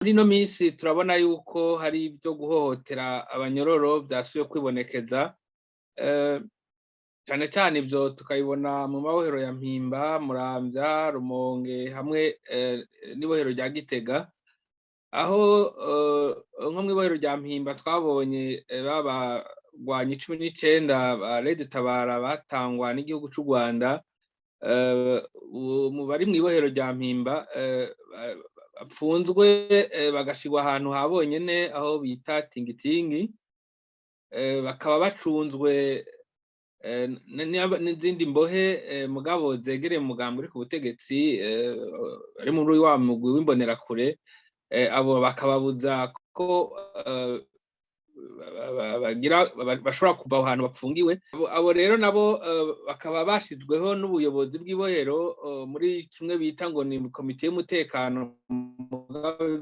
Muri ino minsi turabona yuko hari ibyo guhohotera abanyororo vyasubiye kwibonekeza, cane cane ivyo tukabibona mu mabohero ya Mpimba, Muramvya, Rumonge hamwe n'ibohero rya Gitega, aho nko mw'ibohero rya Mpimba twabonye babagwanyi 19 ba Red Tabara batangwa n'igihugu c'u Rwanda, bari mw'ibohero rya Mpimba bapfunzwe, bagashirwa ahantu ha bonyene aho bita Tingitingi, bakaba bacunzwe n'izindi mbohe mugabo zegereye umugambi uri ku butegetsi, bari muri wa mugwi w'imbonerakure. Abo bakababuza ko bagira bashobora kuva aho hantu bapfungiwe. Abo rero nabo bakaba bashizweho n'ubuyobozi bw'ibohero muri kimwe bita ngo ni komite y'umutekano.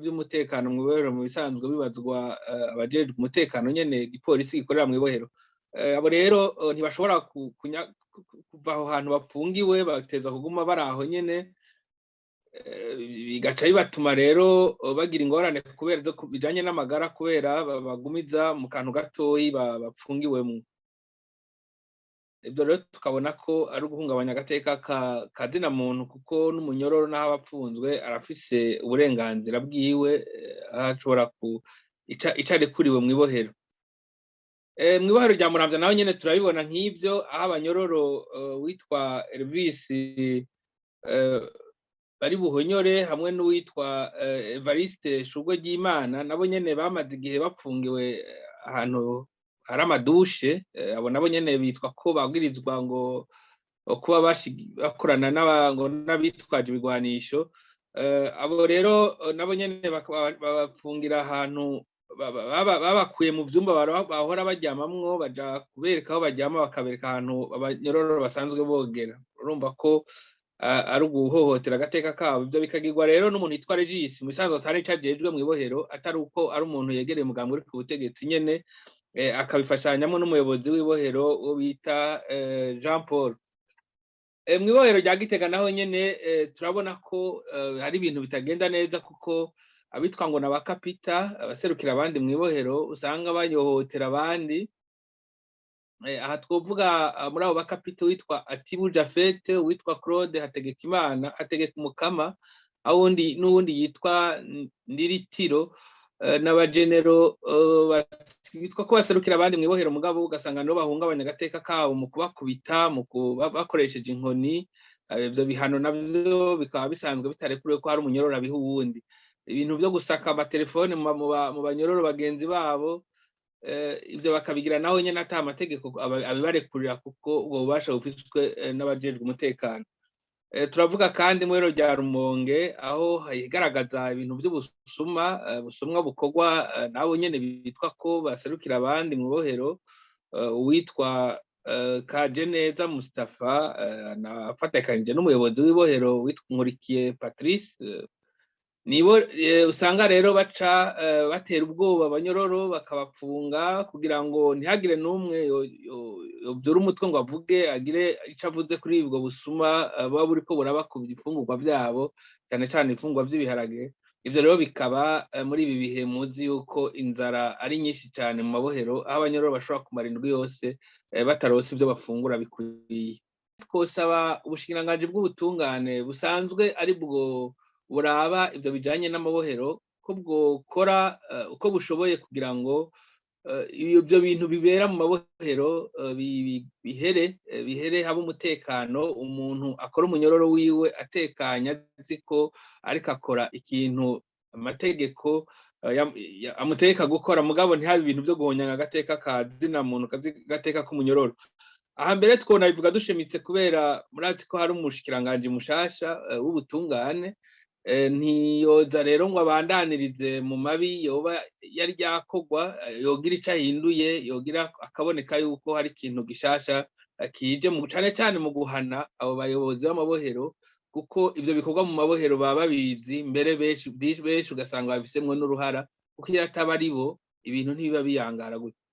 By'umutekano mw'ibohero mu bisanzwe bibazwa abajejwe umutekano nyene, igipolisi gikorera mw'ibohero. Abo rero ntibashobora kuva aho hantu bapfungiwe, bateza kuguma bari aho nyene, bigaca bibatuma rero bagira ingorane kubera bijanye n'amagara, kubera bagumiza mu kantu gatoyi bapfungiwemwo. Ibyo rero tukabona ko ari uguhungabanya agateka ka zina muntu, kuko n'umunyororo n'aho aba apfunzwe arafise uburenganzira bwiwe, aho ashobora ico arekuriwe mw'ibohero. Mw'ibohero rya Muramvya naho nyene turabibona nk'ivyo, aho abanyororo witwa Elvis bari buhonyore hamwe n'uwitwa Evariste Shurwe ry'Imana nabo nyene bamaze igihe bapfungiwe ahantu hari amadushe. Abo nabo nyene bitwa ko babwirizwa ngo kuba bakorana n'abitwaje ibigwanisho. Abo rero nabo nyene babafungira ahantu babakuye mu vyumba bahora baryamamwo, baja kubereka aho baryama, bakabereka ahantu abanyororo basanzwe bogera. Urumva ko ari uguhohotera agateka kabo. Ivyo bikagirwa rero n'umuntu yitwa Regis, mu bisanzwe atari ico ajejwe mw'ibohero, atari uko ari umuntu yegereye umugambi uri ku butegetsi nyene, akabifashanyamwo n'umuyobozi w'ibohero uwo bita Jean Paul. Mw'ibohero rya Gitega naho nyene turabona ko hari ibintu bitagenda neza, kuko abitwa ngo n'abakapita abaserukira abandi mw'ibohero usanga bayohotera abandi. Aha twovuga muri abo bakapita witwa Atibu Jafete, witwa Claude Hategekimana, Hategekumukama, aho n'uwundi yitwa Ndiritiro, n'abagenero bitwa ko baserukira abandi mw'ibohero, mugabo ugasanga nibo bahungabanya agateka kabo mu kubakubita, mu bakoresheje inkoni. Ivyo bihano navyo bikaba bisanzwe bitarekuriwe ko hari umunyororo abiha uwundi. Ibintu vyo gusaka amatelefone mu banyororo bagenzi babo, ivyo bakabigira naho nyene ata amategeko abibarekurira, kuko ubwo bubasha bufiswe n'abajejwe umutekano. Turavuga kandi muri rya Rumonge, aho higaragaza ibintu vy'ubusuma, busumwa bukorwa nabo nyene bitwa ko baserukira abandi mu bohero, uwitwa Kajeneza Mustafa nafatikanije n'umuyobozi w'ibohero witwa Nkurikiye Patrice, nibo usanga rero baca batera ubwoba abanyororo, bakabapfunga kugira ngo ntihagire n'umwe yovyura umutwe ngo avuge, agire ico avuze kuri ubwo busuma buba buriko buraba ku bifungurwa vyabo, cane cane ibifungurwa vy'ibiharage. Ivyo rero bikaba muri ibi bihe muzi yuko inzara ari nyinshi cane mu mabohero, aho abanyororo bashobora kumara indwi yose bataronse ivyo bafungura bikwiye. Twosaba ubushikiranganji bw'ubutungane, busanzwe ari bwo buraba ivyo bijanye n'amabohero, ko bwokora uko bushoboye kugira ngo ivyo bintu bibera mu mabohero bihere, bihere, habe umutekano, umuntu akora umunyororo wiwe atekanye, azi ko ariko akora ikintu amategeko amutegeka gukora, mugabo ntihabe ibintu vyo guhonyanga agateka ka zina muntu, agateka k'umunyororo. Aha mbere twona bivuga dushimitse kubera murazi ko hari umushikiranganji mushasha w'ubutungane. Ntiyoza rero ngo abandanirize mu mabi yoba yari yakorwa, yogira ico ahinduye, yogira akaboneka yuko hari ikintu gishasha kije mu cane cane mu guhana abo bayobozi b'amabohero, kuko ivyo bikorwa mu mabohero baba babizi, mbere benshi benshi ugasanga babifisemwo n'uruhara, kuko iyo ataba ari bo ibintu ntibiba biyangara gutyo.